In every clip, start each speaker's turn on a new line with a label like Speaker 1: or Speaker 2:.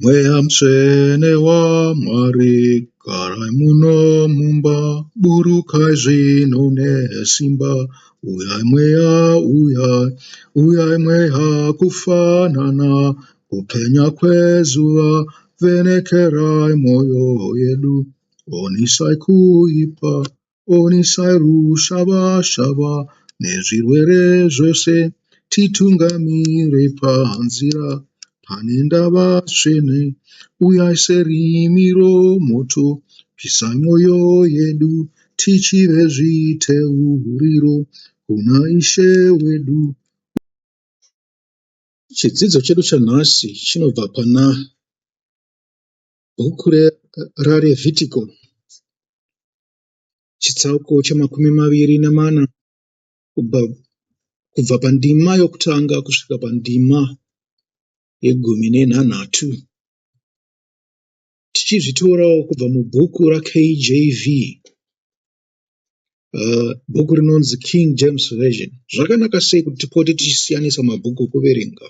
Speaker 1: Mweya Mutsvene waMwari, garai muno mumba, burukai zvino nesimba. Uyai Mweya, uyai, uyai Mweya, kufanana kupenya kwezuva, vhenekerai mwoyo yedu. Onisai kuipa, onisai rushavashava nezvirwere zvose, titungamire panzira pane ndava tsvene. Uyai serimi romoto, pisai mwoyo yedu, tichive zviteuriro kuna Ishe wedu. Chidzidzo chedu chanhasi chinobva pana bhuku raRevhitiko, chitsauko chemakumi maviri nemana, kubva pandima yokutanga kusvika pandima yegumi nenhanhatu, tichizvitorawo kubva mubhuku raKJV, bhuku rinonzi King James Version. Zvakanaka sei kuti tipote tichisiyanisa mabhuku okuverenga.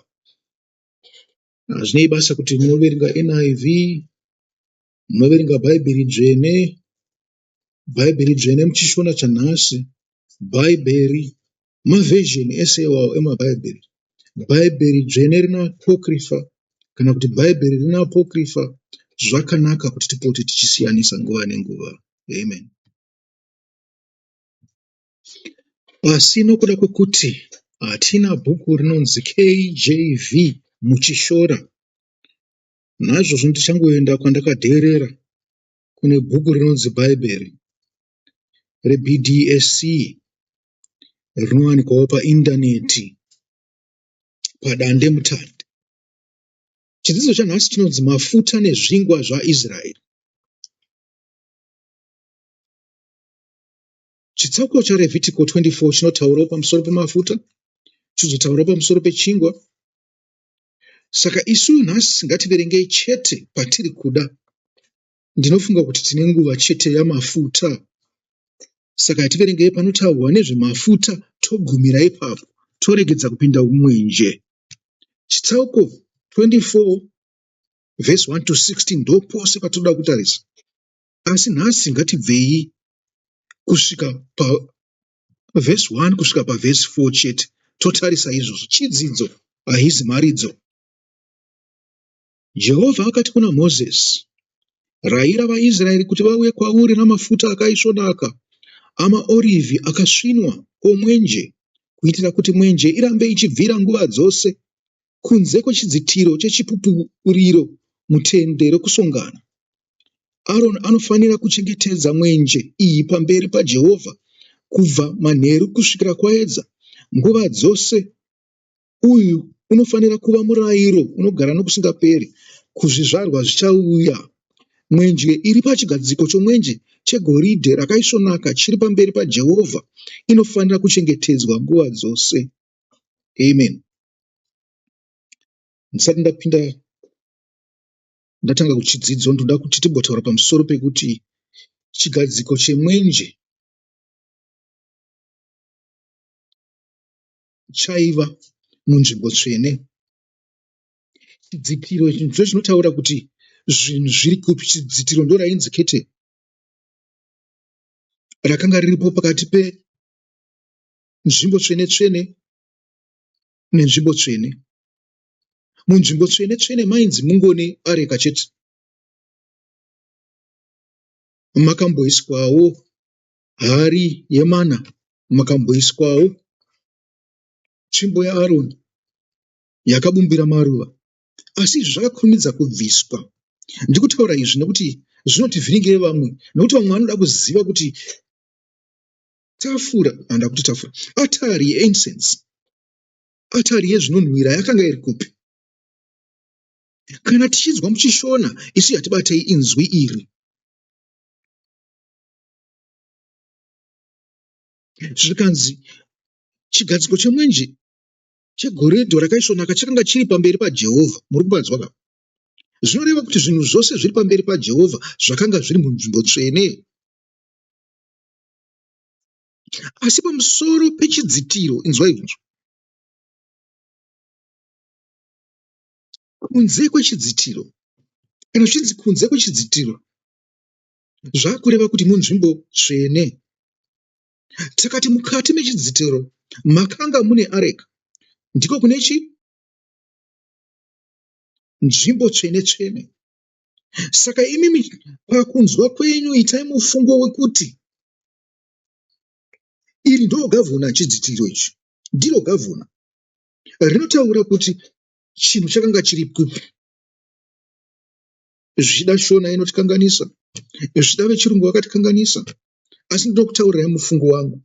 Speaker 1: Hazvinei basa kuti munoverenga NIV, munoverenga Bhaibheri Dzvene, Bhaibheri Dzvene muchiShona chanhasi, Bhaibheri, mavhezheni ese iwawo emaBhaibheri. Bhaibheri Dzvene rina Apocrypha kana kuti Bhaibheri rina Apocrypha. Zvakanaka kuti tipote tichisiyanisa nguva nenguva. Amen. Asi nokuda kwekuti hatina bhuku rinonzi KJV muchiShona, naizvozvo ndichangoenda kwandakadheerera kune bhuku rinonzi Bhaibheri reBDSC rinowanikwawo paindaneti padandemutande. Chidzidzo chanhasi chinonzi mafuta nezvingwa zvaIsraeri. Chitsauko chaRevhitiko 24 chinotaurawo pamusoro pemafuta, chizotaurawo pamusoro pechingwa. Saka isu nhasi ngativerengei chete patiri kuda. Ndinofunga kuti tine nguva chete yamafuta. Saka hativerengei panotaurwa nezvemafuta togumira ipapo, toregedza kupinda mumwenje. Chitsauko 24 verse 1 to 16 ndopose patinoda kutarisa. Asi nhasi ngatibvei kusvika pavhesi 1 kusvika pavhesi 4 chete totarisa izvozvo. Chidzidzo haizi mharidzo. Jehovha akati kuna Mozisi, Rayira vaIsraeri kuti vauye kwauri namafuta akaisvonaka amaorivhi akasvinwa omwenje, kuitira kuti mwenje irambe ichibvira nguva dzose kunze kwechidzitiro cheChipupuriro mutende rokusongana. Aroni anofanira kuchengetedza mwenje iyi pamberi paJehovha kubva manheru kusvikira kwaedza, nguva dzose. Uyu unofanira kuva murayiro unogara nokusingaperi kuzvizvarwa zvichauya. Mwenje iri pachigadziko chomwenje chegoridhe rakaisvonaka chiri pamberi paJehovha inofanira kuchengetedzwa nguva dzose. Amen. Ndisati ndapinda ndatanga kuchidzidzo ndoda kuti timbotaura pamusoro pekuti chigadziko chemwenje chaiva munzvimbo tsvene. Chidzitiro ichi ndicho chinotaura kuti zvinhu zviri kupi. Chidzitiro ndorainzi keteni rakanga riripo pakati penzvimbo tsvene tsvene nenzvimbo tsvene. Munzvimbo tsvene tsvene mainzi mungone areka chete. Makamboiswawo hari yemana, makamboiswawo tsvimbo yaAroni yakabumbira maruva. Asi izvi zvakakurumidza kubviswa. Ndiri kutaura izvi nekuti zvinotivhiringire vamwe, nekuti vamwe vanoda kuziva kuti tafura, handakuti tafura, atari yeincense, atari yezvinonhuhwira yakanga iri kupi? Kana tichinzwa muchiShona, isu hatibatei inzwi iri. Zvikanzi chigadziko chemwenje chegoridhe rakaisvonaka chakanga chiri pamberi paJehovha. Muri kupanzwa ka? Zvinoreva kuti zvinhu zvose zviri pamberi paJehovha zvakanga zviri munzvimbo tsvene. Asi pamusoro pechidzitiro, inzwai izvozvo, kunze kwechidzitiro. Kana zvichinzi kunze kwechidzitiro, zvakureva kuti munzvimbo tsvene. Takati mukati mechidzitiro makanga mune areka. Ndiko kune chi? Nzvimbo tsvene tsvene. Saka imimi pakunzwa kwenyu itai mufungo wekuti iri ndo gavhuna chidzitiro ichi. Ndiro gavhuna. Rinotaura kuti chinhu chakanga chiri kupi. Zvichida Shona inotikanganisa, zvichida vechirungu vakatikanganisa, asi ndinokutaurirai mufungo wangu.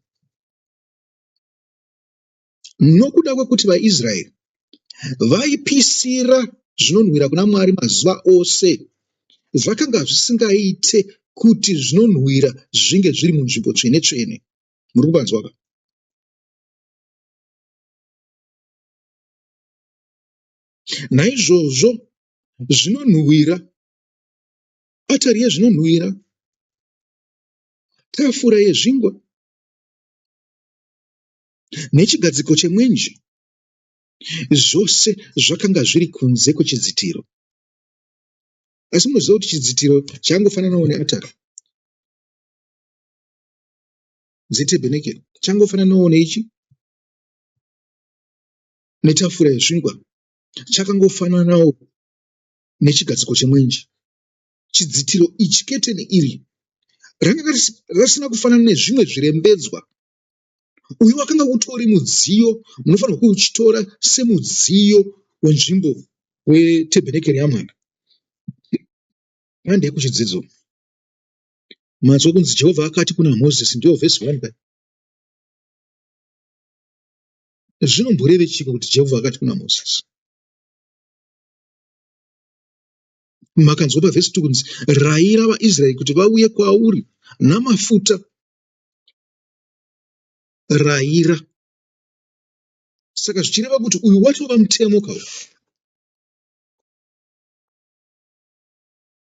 Speaker 1: Nokuda kwekuti vaIsraeri vaipisira zvinonhuhwira kuna Mwari mazuva ose, zvakanga zvisingaite kuti zvinonhuhwira zvinge zviri munzvimbo tsvene tsvene. Muri kupanzwa ka? Naizvozvo zvinonhuhwira, atari yezvinonhuhwira, tafura yezvingwa, nechigadziko chemwenje, zvose zvakanga zviri kunze kwechidzitiro. Asi munoziva kuti chidzitiro changofananawo neatari dzetebhenekeri, changofananawo neichi netafura yezvingwa, chakangofananawo nechigadziko chemwenje. Chidzitiro ichi, keteni iri, ranga risina kufanana nezvimwe zvirembedzwa. Uyu wakanga utori mudziyo, munofanirwa kuuchitora semudziyo wenzvimbo wetebhenekeri yaMwari. Handei kuchidzidzo. Manzwa kunzi Jehovha akati kuna Mozisi, ndiyo vhesi 1 kai. Zvinomboreve chiiko kuti Jehovha akati kuna Mozisi? Makanzwa pavhesi 2 kunzi raira vaIsraeri kuti vauye kwauri namafuta. Raira. Saka zvichireva kuti uyu watova mutemo kauyu.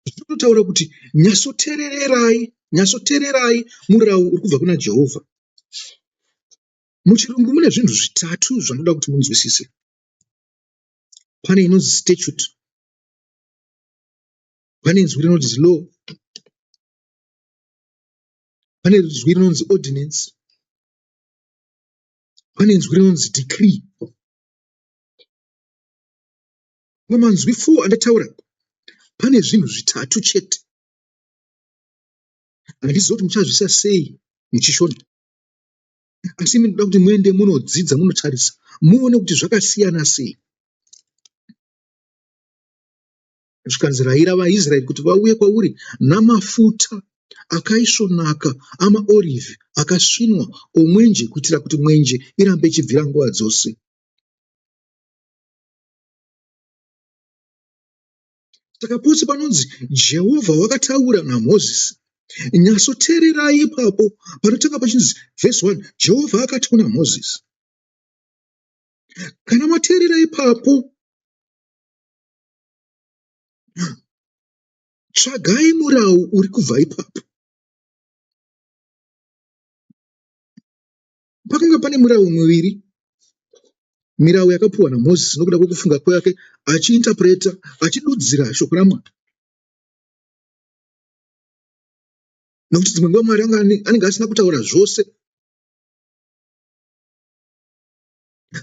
Speaker 1: Zvinototaura kuti nyatsoterererai, nyatsotererai murau uri kubva kuna Jehovha. Muchirungu mune zvinhu zvitatu zvanoda kuti munzwisise. Pane inonzi statute, pane inzwi rinonzi law, pane inzwi rinonzi ordinance, pane inzwi rinonzi decree. Pamanzwi 4 andataura pane zvinhu zvitatu chete. Handizivi kuti muchazvisa sei muchishona. Asi imi ndinoda kuti muende munodzidza munotarisa muone kuti zvakasiyana sei. Zvikanzi raira vaIsraeri kuti vauye kwauri namafuta akaisvonaka amaorivhi akasvinwa omwenje kuitira kuti mwenje irambe ichibvira nguva dzose. Saka pose panonzi Jehovha wakataura naMozisi, nyatsoteererai ipapo panotanga pachinzi vhesi 1, Jehovha akati kuna Mozisi. Kana mateerera ipapo, tsvagai murau uri kubva ipapo. Pakanga pane murau miviri, mirau yakapiwa naMozisi nokuda kwekufunga kwake achiinterpreta, achidudzira shoko raMwari. Nokuti dzimwe nguva Mwari anenge asina kutaura zvose.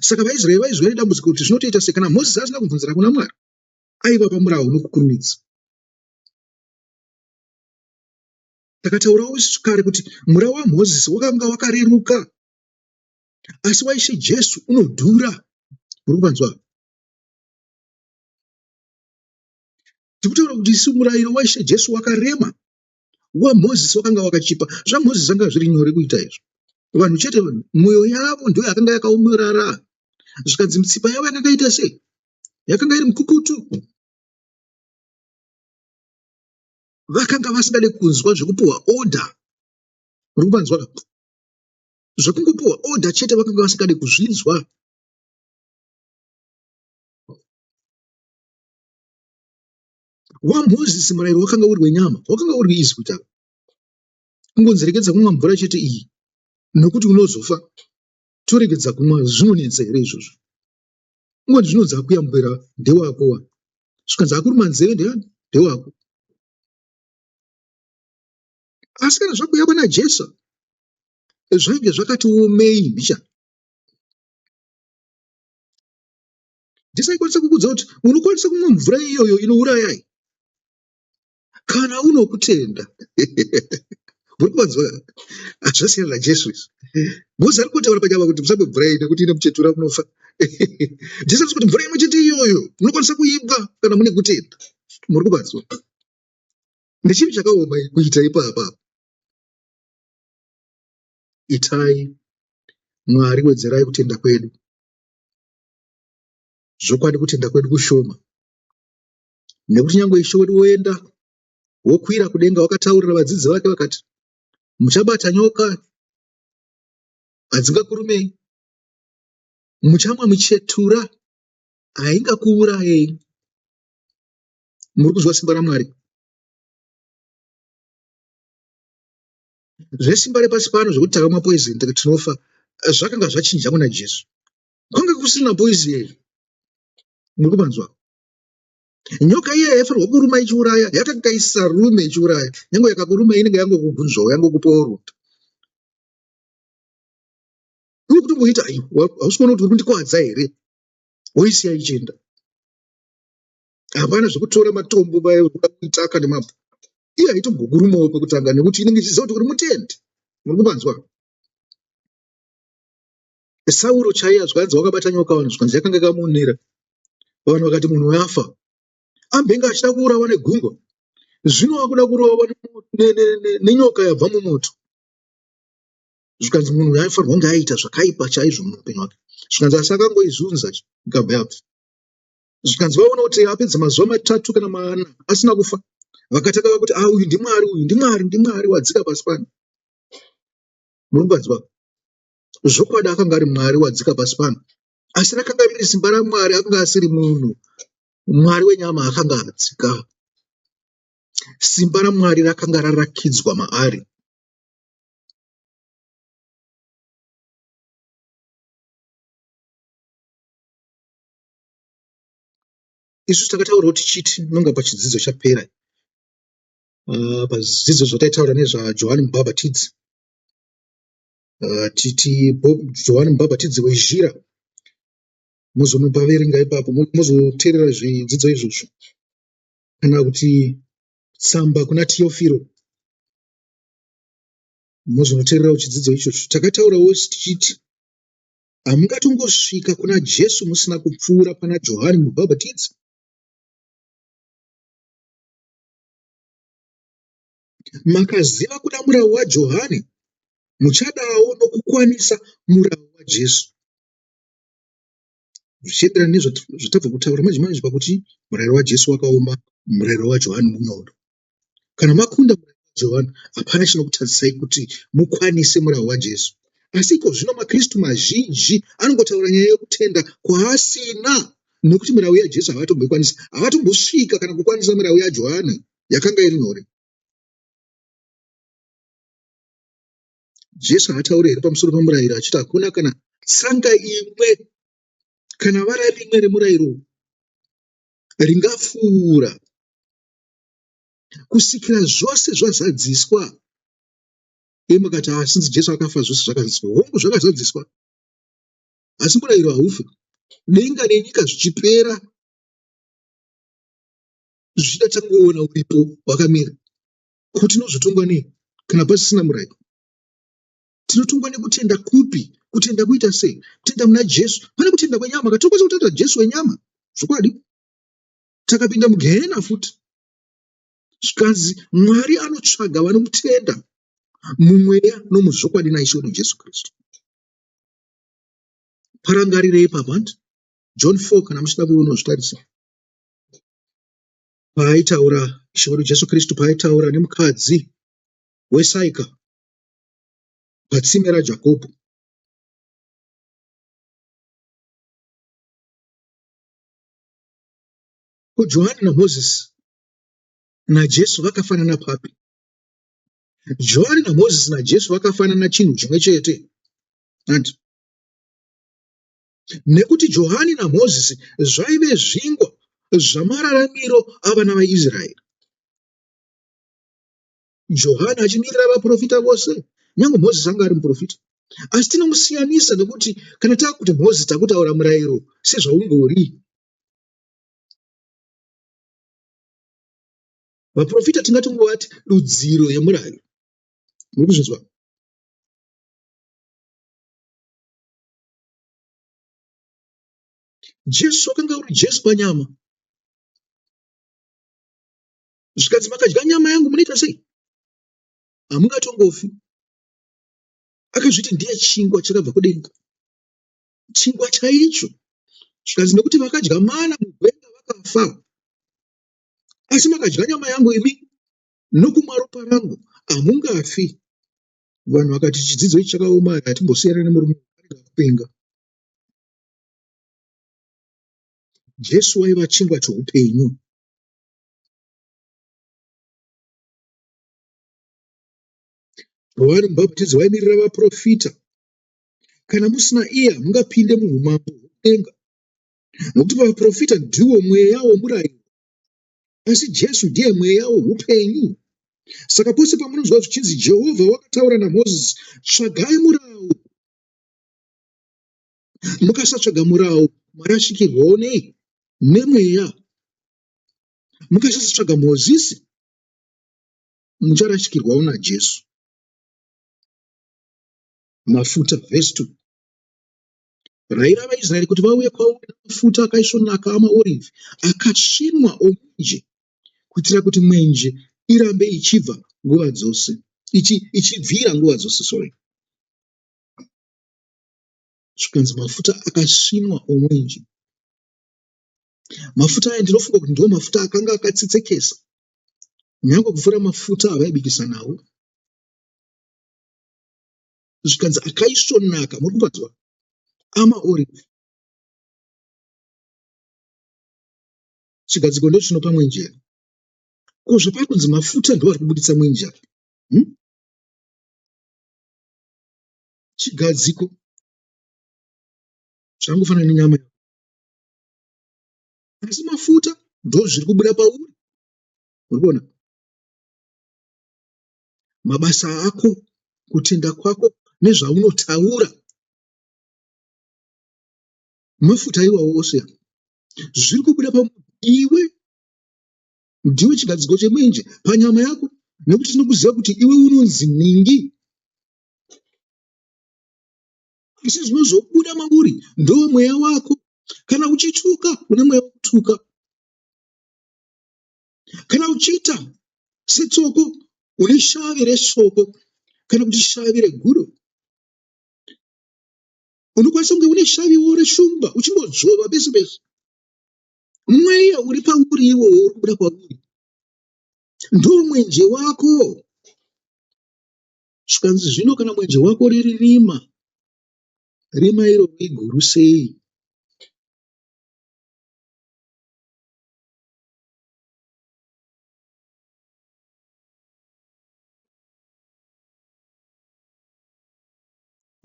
Speaker 1: Saka vaIsraeri vaizova nedambudziko kuti zvinotoita sei kana Mozisi asina kubvunzira kuna Mwari, aivapa murau nokukurumidza. Takataurawo isu kare kuti murau waMozisi wakanga wakareruka, asi waIshe Jesu unodhura. Muri kupanzwa? Tikutaura kuti isu murayiro waIshe Jesu wakarema, waMozisi wakanga wakachipa. ZvaMozisi zvanga zviri nyore kuita izvo. Vanhu chete mwoyo yavo ndiyo yakanga yakaomerara, zvikanzi mitsipa yavo yakanga ita sei? Yakanga iri mukukutu. Vakanga vasingade kunzwa zvekupiwa order. Muri kupanzwa ka? Zvekungopiwa order chete vakanga vasingade kuzvinzwa. WaMozisi murayiro wakanga uri wenyama, wakanga uri easy kuita. Kungonzi regedza kumwa mvura chete iyi nokuti unozofa. Toregedza kumwa zvinonetsa here izvozvo? Kungonzi zvinonzi akuyambira ndewako wa. Zvikanzi akuruma nzeve ndeyani? ndewako. Asi kana zvakuuya pana Jesu, zvainge zvakati omei mbichana. Jesu aikwanisa kukuudza kuti unokwanisa kumwa mvura iyoyo inouraya iyi kana unokutenda. Muri kuvanzwa? Zvasiyana naJesu izvi. Mose ari kutaura panyama kuti musamwe mvura iyi nekuti ine muchetura munofa. Jesu ari kuti mvura imwe chete iyoyo munokwanisa kuimwa kana mune kutenda. Muri kuvanzwa? Ndechinhu chakaoma kuita ipapa. Itai Mwari wedzerai kutenda kwedu. Zvokwadi kutenda kwedu kushoma. Nekuti nyangwe Ishe wedu woenda wokwira kudenga wakataurira vadzidzi vake vakati, muchabata nyoka hadzingakurumei, muchamwa michetura haingakuurayei. Muri kuzwa simba raMwari? Zvesimba repasi pano zvekuti takamwa poison tinofa zvakanga zvachinja kuna Jesu. Kwanga kusina poison. Muri kupanzwa? Nyoka iya yaifanirwa kuruma ichiuraya yakanga isarume ichiuraya. Nyange yakakuruma inenge yangokugunzvawo yangokupawo ruta. Iwe kutongoita hausi kuona kuti uri kundikwadza here? Woisiya ichienda. Hapana zvekutora matombo paya kuda kuitaka nemabwe. Iye haitombokurumawo pekutanga nekuti inenge ichiziva kuti uri mutendi. Muri kupanzwa? Sauro chaiye zvikanzi wakabata nyoka vanhu zvikanzi yakanga yakamuonera. Vanhu vakati munhu uyu afa. Ambenge achida kuurawa negungwa. Zvino akuda kurohwa nenyoka yabva mumoto. Zvikanzi munhu uyu aifanirwa kunge aiita zvakaipa chaizvo muupenyu hwake. Zvikanzi asi akangoizunza ikabva yabva. Zvikanzi vaona kuti apedza mazuva matatu kana mana asina kufa. Vakatanga vakuti ah uyu ndiMwari uyu ndiMwari ndiMwari wadzika pasi pano. Muri kupanzwa? Zvokwadi akanga ari Mwari wadzika pasi pano. Asi rakanga riri simba raMwari akanga asiri munhu. Mwari wenyama akanga adzika. Simba raMwari rakanga rarakidzwa maari. Isu takataurawo tichiti nonga pachidzidzo chapera pazvidzidzo zvataitaura nezvaJohani Mubhabhatidzi titi Johani Mubhabhatidzi wezhira mozonopaverenga ipapo mozoteerera zvidzidzo izvozvo kana kuti tsamba kuna Tiyofiro mozonoteererawo chidzidzo ichocho. Takataurawo tichiti hamungatongosvika kuna Jesu musina kupfuura pana Johani Mubhabhatidzi. Makaziva kuda murau waJohani, muchadawo nokukwanisa murau waJesu. Zvichienderana nezvatabva kutaura manje manje pakuti murayiro waJesu wakaoma, murayiro waJohani munyoro. Kana makunda murayiro waJohani, hapana chinokutadzisai kuti mukwanise murayiro waJesu. Asi iko zvino maKristu mazhinji anongotaura nyaya yekutenda kwaasina nekuti mirau yaJesu havatomboikwanisi, havatombosvika kana kukwanisa mirau yaJohani yakanga iri nyore. Jesu haatauri here pamusoro pemurayiro achiti hakuna kana tsanga imwe kana vara rimwe remurayiro ringapfuura kusvikira zvose zvazadziswa. Iye makati ah, since Jesu akafa zvose zvakazadziswa. Hongu zvakazadziswa, asi murayiro haufi. Denga nenyika zvichipera zvichida tangoona uripo wakamira. Ko tinozotongwa nei kana pasisina murayiro? Tinotongwa nekutenda kupi? Kutenda kuita sei? Kutenda muna Jesu. Pane kutenda kwenyama ka tinokwanisa kutenda Jesu wenyama. Zvokwadi. Takapinda mugehena futi. Zvikanzi Mwari anotsvaga vanomutenda mumweya nomuzvokwadi naIshe wedu Jesu Kristu. Parangarirei ipapo hanti? John 4 kana muchida kunozvitarisa. Paaitaura Ishe wedu Jesu Kristu paaitaura nemukadzi weSaika patsime raJakobho. Ko Johani naMozisi naJesu vakafanana papi? Johani naMozisi naJesu vakafanana chinhu chimwe chete. Hanti? Nekuti Johani naMozisi zvaive zvingwa zvamararamiro avana vaIsraeri. Johani achimirira vaprofita vose, nyange Mozisi anga ari muprofita. Asi tinomusiyanisa nekuti kana takuti Mozisi takutaura murayiro sezvaungori. Vaprofita tingatongovati dudziro yemurayiro. Muri kuzvinzwa? Jesu wakanga uri Jesu panyama. Zvikanzi makadya nyama yangu munoita sei? Hamungatongofi. Akazviti ndiye chingwa chakabva kudenga. Chingwa chaicho. Zvikanzi nekuti vakadya mana mugwenga vakafa. Asi makadya nyama yangu imi nokumwa ropa rangu hamungafi. Vanhu vakati chidzidzo ichi chakaoma hatimbosiyana nemurume anenge akupenga. Jesu waiva chingwa choupenyu. Johani Mubhabhatidzi waimirira vaprofita. Kana musina iye hamungapinde muumambo hwokudenga. Nokuti pavaprofita ndiwo mweya womurayiro, asi Jesu ndiye mweya woupenyu. Saka pose pamunonzwa zvichinzi Jehovha wakataura naMozisi, tsvagai murau. Mukasatsvaga murau, marashikirwawo nei? Nemweya. Mukasatsvaga Mozisi, mucharashikirwawo naJesu. Mafuta, vhesi 2. Raira vaIsraeri kuti vauye kwauri namafuta akaisvonaka amaorivhi akasvinwa omwenje, kuitira kuti mwenje irambe ichibva nguva dzose, ichibvira nguva dzose, sorry. Zvikanzi mafuta akasvinwa omwenje. Mafuta aya ndinofunga kuti ndiwo mafuta akanga akatsetsekesa nyangwe kupfuura mafuta avaibikisa nawo. Zvikanzi akaisvonaka, muri kupanzwa? Amaorivhi. Chigadziko ndochinopa mwenje here? Ko zvapari kunzi mafuta ndiwo ari kubuditsa mwenje apa? Chigadziko zvakangofanana nenyama yako. Asi mafuta ndozviri kubuda pauri. Uri kuona? Mabasa ako, kutenda kwako nezvaunotaura mafuta iwawo ose zviri kubuda pamunhu. Iwe ndiwe chigadziko chemwenje panyama yako nekuti tinokuziva kuti iwe unonzi nhingi. Asi zvinozobuda mauri ndo mweya wako. Kana uchituka une mweya wekutuka. Kana uchiita setsoko une shavi reshoko kana kuti shavi regudo. Unokwanisa kunge une shaviwo reshumba uchingodzvova pese pese. Mweya uri pauri iwowo uri kubuda kwauri ndomwenje wako. Zvikanzi zvino kana mwenje wako riri rima, rima iro iguru sei?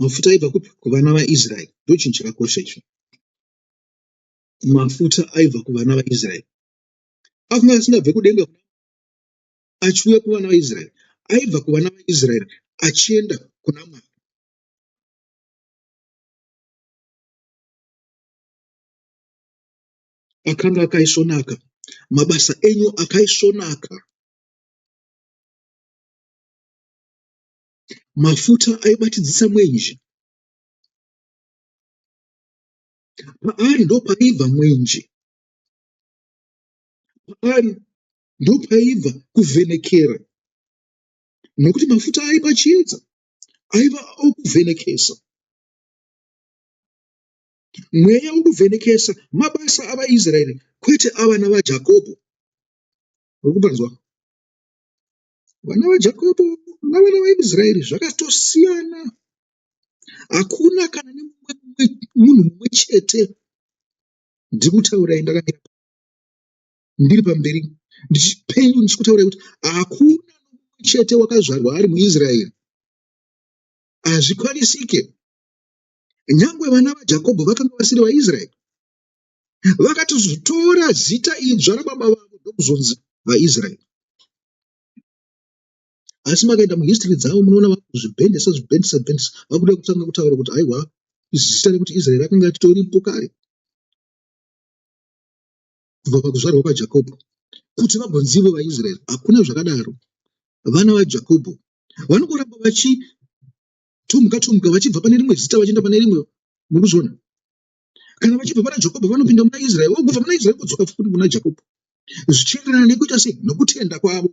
Speaker 1: Mafuta aibva kupi? Kuvana vaIsraeri. Ndochinhu chakakosha icho. Mafuta aibva kuvana vaIsraeri. Akanga asingabve kudenga achiuya kuvana vaIsraeri. Aibva kuvana vaIsraeri achienda kuna Mwari. Akanga akaisvonaka. Mabasa enyu akaisvonaka. Mafuta aibatidzisa mwenje. Paari ndopaibva mwenje. Paari ndopaibva kuvhenekera. Nokuti mafuta aipa chiedza, aiva okuvhenekesa. Mweya wokuvhenekesa mabasa avaIsraeri kwete avana vaJakobho. Uri kupanzwa? Vana vaJakobho navana vaIsraeri zvakatosiyana. Hakuna kana nemumwe munhu mumwe chete ndiri kutaurai ndakamira ndiri pamberi penyu ndichikutaurai kuti hakuna mumwe chete wakazvarwa ari muIsraeri. Hazvikwanisike. Nyangwe vana vaJakobho vakanga vasiri vaIsraeri, vakatozotora zita idzva rababa vavo ndokuzonzi vaIsraeri. Asi makaenda muhistory dzavo munoona vakuzvibhendesa zvibhendesa bhendesa vakuda kutanga kutaura kuti aiwa zita rekuti Israeri rakanga ritoripo kare kubva pakuzvarwa kwaJakobho kuti vagonzi ivo vaIsraeri. Hakuna zvakadaro. Vana vaJakobho vanongoramba vachitomuka tomuka vachibva pane rimwe zita vachienda pane rimwe. Murikuzviona? Kana vachibva pana Jakobho vanopinda muna Israeri, vobva muna Israeri vodzoka futi kuna Jakobho. Zvichienderana nekuita sei? Nokutenda kwavo.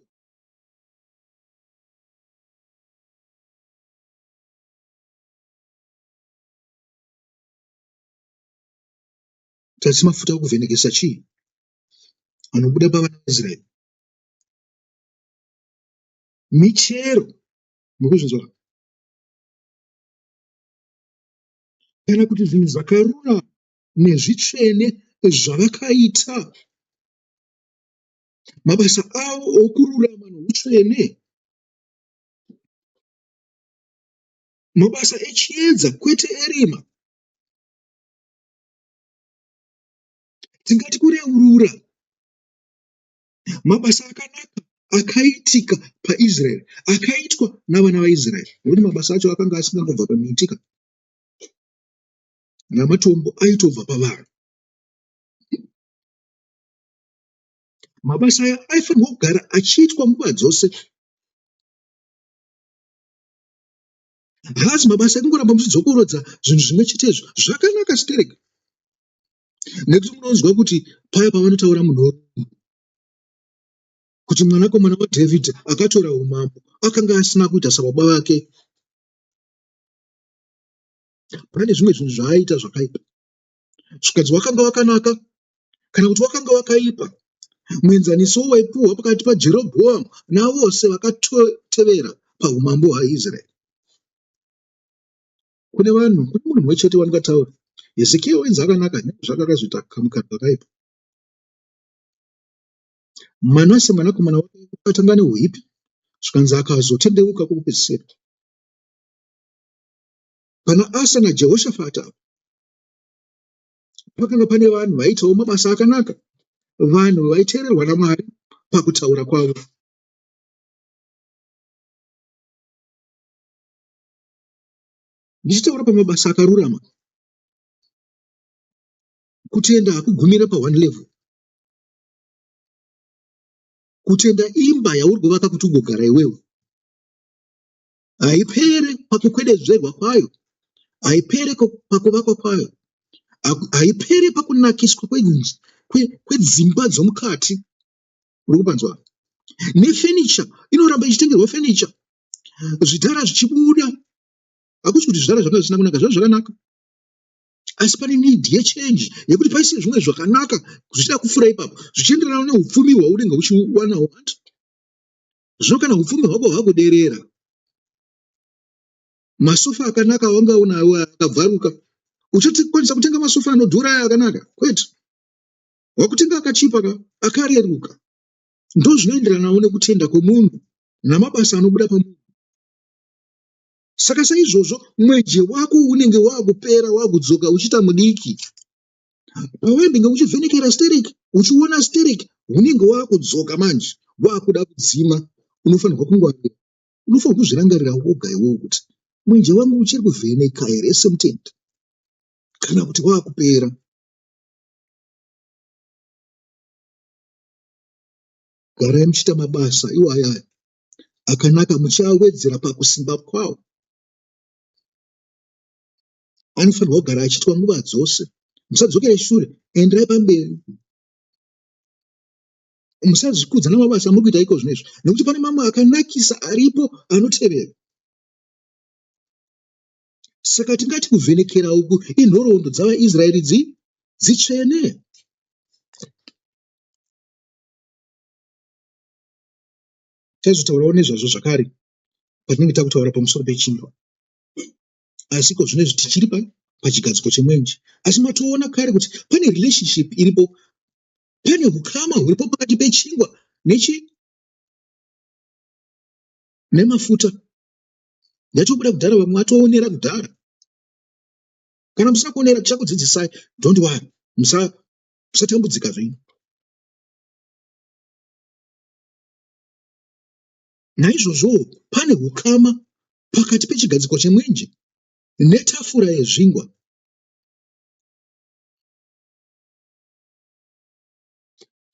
Speaker 1: Tarisa mafuta okuvhenekesa chii anobuda pavana vaIsraeri. Michero mukuzvinzwa kana kuti zvinhu zvakarurama nezvitsvene zvavakaita mabasa avo okururama noutsvene mabasa echiedza kwete erima Tingati kureurura mabasa akanaka akaitika paIsraeri, akaitwa navana vaIsraeri, nekuti mabasa acho akanga asingangobva pamiti ka namatombo, aitobva pavanhu. Mabasa aya aifanirwa kugara achiitwa nguva dzose. Haazi mabasa ekungoramba muchidzokorodza zvinhu zvimwe chetezvo. Zvakanaka sterek. Nekuti munonzwa kuti paya pavanotaura munhoroondo kuti mwanakomana waDhavhidhi akatora umambo akanga asina kuita sababa vake. Pane zvimwe zvinhu zvaaiita zvakaipa. Zvikanzi wakanga wakanaka kana kuti wakanga wakaipa. Muenzaniso waipuhwa pakati paJerobhoamu navose vakatevera paumambo hwaIsraeri. Kune vanhu, kune munhu mumwe chete wandingataura. Hezekiya wainzi akanaka, zvake akazoita kamukana kakaipa. Manase mwanakomana wake akatanga neuipi, zvikanzi akazotendeuka kwokupedzisira. Pana Asa naJehoshafati apa pakanga pane vanhu vaiitawo mabasa akanaka, vanhu vaiteererwa naMwari pakutaura kwavo. Ndichitaura pamabasa akarurama, kutenda hakugumire paone level. Kutenda imba yauri kuvaka kuti ugogara iwewe haipere pakukwededzerwa kwayo, haipere pakuvakwa kwayo, haipere pakunakiswa kwedzimba dzomukati. Uri kupanzwa? Nefenicha inoramba ichitengerwa fenicha, zvidhara zvichibuda. Hakusi kuti zvidhara zvanga zvisina kunaka, zvanga zvakanaka, asi pane need yechange yekuti paise zvimwe zvakanaka zvichida kupfuura ipapo, zvichienderana neupfumi hwaunenge uchiwanawo. Zvino kana upfumi hwako hwakuderera, masofa akanaka awanga unawo akabvaruka, uchatokwanisa kutenga masofa anodhura aya akanaka? Kwete, wakutenga akachipa ka, akareruka. Ndozvinoenderanawo nekutenda kwomunhu namabasa anobuda pamunhu. Saka saizvozvo mweje wako unenge wakupera wakudzoka uchiita mudiki. Pawaimbenge uchivhenekera stereki, uchiona stereki, unenge wakudzoka manje wakuda kudzima. Unofanirwa kungwarira. Unofanirwa kuzvirangarira woga iwewe kuti mwenje wangu uchiri kuvheneka here semutendi kana kuti wakupera. Garai muchiita mabasa iwaya akanaka muchiawedzera pakusimba kwawo. Anofanirwa kugara achiitwa nguva dzose. Musadzokere shure, enderai pamberi. Musazvikudza namabasa amuri kuita iko zvino izvi, nekuti pane mamwe akanakisa aripo anotevera. Saka tingati kuvhenekera uku inhoroondo dzavaIsraeri dzi dzitsvene. Tichazotaurawo nezvazvo zvakare patinenge takutaura pamusoro pechingwa. Asi iko zvino izvi tichiri pa pachigadziko chemwenje. Asi matoona kare kuti pane relationship iripo, pane hukama huripo pakati pechingwa nechi nemafuta. Yatobuda kudhara, vamwe vatoonera kudhara. Kana musina kuonera tichakudzidzisai, don't worry, musatambudzika zvenyu. Naizvozvowo pane hukama pakati pechigadziko chemwenje netafura yezvingwa.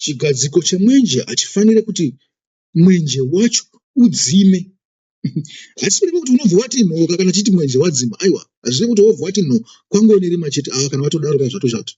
Speaker 1: Chigadziko chemwenje hachifanire kuti mwenje wacho udzime. Hatisi kureva kuti unobva wati nhoka kana chiti mwenje wadzima. Aiwa, hazvirevi kuti wobva wati nho kwangove nerima chete. Aa, kana watodaro ka zvatoshata.